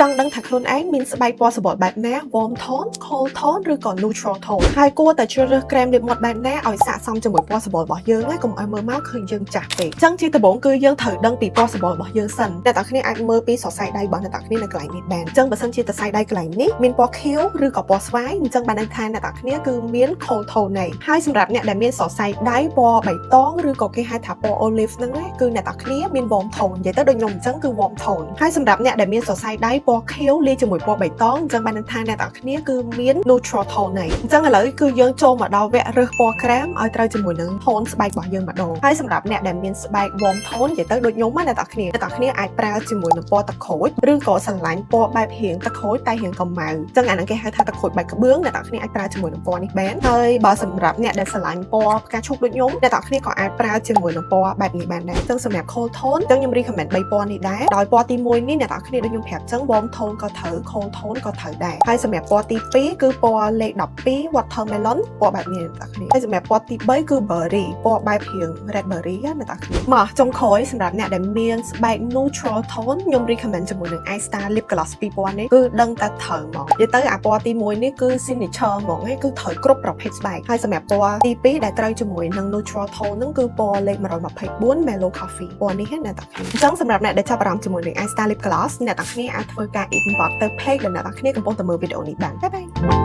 ចង់ដឹងថាខ្លួនឯងមានស្បែកពណ៌សម្បុរបែបណា warm tone, cold tone ឬក៏ neutral tone ហើយគួរតែជ្រើសរើសក្រែមលាបមាត់បែបណាឲ្យស័ក្តិសមជាមួយពណ៌សម្បុររបស់យើងណាកុំឲ្យមើលមកឃើញយើងចាស់ពេកអញ្ចឹងជាដំបូងគឺយើងត្រូវដឹងពីពណ៌សម្បុររបស់យើងសិនអ្នកទាំងគ្នាអាចមើលពីសរសៃដៃរបស់អ្នកទាំងគ្នានៅកន្លែងនេះបានអញ្ចឹងបើសិនជាសរសៃដៃកន្លែងនេះមានពណ៌ខៀវឬក៏ពណ៌ស្វាយអញ្ចឹងបានន័យថាអ្នកទាំងគ្នាគឺមាន cold tone នៃហើយសម្រាប់អ្នកដែលមានសរសៃដៃពណ៌បៃតងឬក៏គេហៅថាពណ៌ olive ហ្នឹងណាគឺអ្នកទាំងគ្នាមាន warm tone និយាយទៅដូចខ្ញុំអញ្ចឹងគឺ warm tone ហើយសម្រាប់អ្នកដែលមានសរសៃដៃពណ៌ខៀវលាយជាមួយពណ៌បៃតងអញ្ចឹងបានន័យថាអ្នកទាំងគ្នាគឺមាន neutral tone នៃអញ្ចឹងឥឡូវគឺយើងចូលមកដល់វគ្គរើសពណ៌ក្រែមឲ្យត្រូវជាមួយនឹង tone ស្បែករបស់យើងម្ដងហើយសម្រាប់អ្នកដែលមានស្បែក warm tone និយាយទៅដូចខ្ញុំណាអ្នកទាំងគ្នាអ្នកទាំងគ្នាអាចប្រើជាមួយនឹងពណ៌ទឹកក្រូចឬក៏ស្រឡាញ់ពណ៌បែបរៀងទឹកក្រូចតែរៀងកម្ៅអញ្ចឹងអាហ្នឹងគេហៅថាទឹកក្រូចបែបក្បឿងអ្នកទាំងគ្នាអាចប្រើជាមួយនឹងពណ៌នេះបានហើយបើសម្រាប់អ្នកដែលស្រឡាញ់ពណ៌ផ្កាឈូកដូចខ្ញុំអ្នកទាំងគ្នាក៏អាចប្រើជាមួយនឹងពណ៌បែបនេះបានដែរអញ្ចឹងសម្រាប់ cold tone អញ្ចឹងខ្ញុំ recommend 3ពណ៌នេះដែរដោយពណ៌ទី1នេះអ្នកទាំងគ្នាដូចខ្ញុំប្រាប់អញ្ចឹង warm tone ក៏ត្រូវ cold tone ក៏ត្រូវដែរហើយសម្រាប់ពណ៌ទី2គឺពណ៌លេខ12 watermelon ពណ៌បែបនេះអ្នកទាំងគ្នាហើយសម្រាប់ពណ៌ទី3គឺ berry ពណ៌បែបរៀង red berry ណាអ្នកទាំងគ្នាមកចុងក្រោយសម្រាប់អ្នកដែលមានស្បែក neutral tone ខ្ញុំ recommend ជាមួយនឹង Ice Star Lip Gloss 2000នេះគឺដឹងតែត្រូវហ្មងនិយាយទៅអាពណ៌ទី1នេះគឺ signature ហ្មងឯងគឺត្រូវគ្រប់ប្រភេទស្បែកហើយសម្រាប់ពណ៌ទី2ដែលត្រូវជាមួយនឹង neutral tone ហ្នឹងគឺពណ៌លេខ124 Mellow Coffee ពណ៌នេះណាអ្នកទាំងគ្នាអញ្ចឹងសម្រាប់អ្នកដែលចាប់អារម្មណ៍ជាមួយនឹង Ice Star Lip Gloss អ្នកទាំងគ្នាអាចធ្វើការ inbox ទៅ page ដែលអ្នកទាំងគ្នាកំពុងតែមើលវីដេអូនេះបាន bye bye.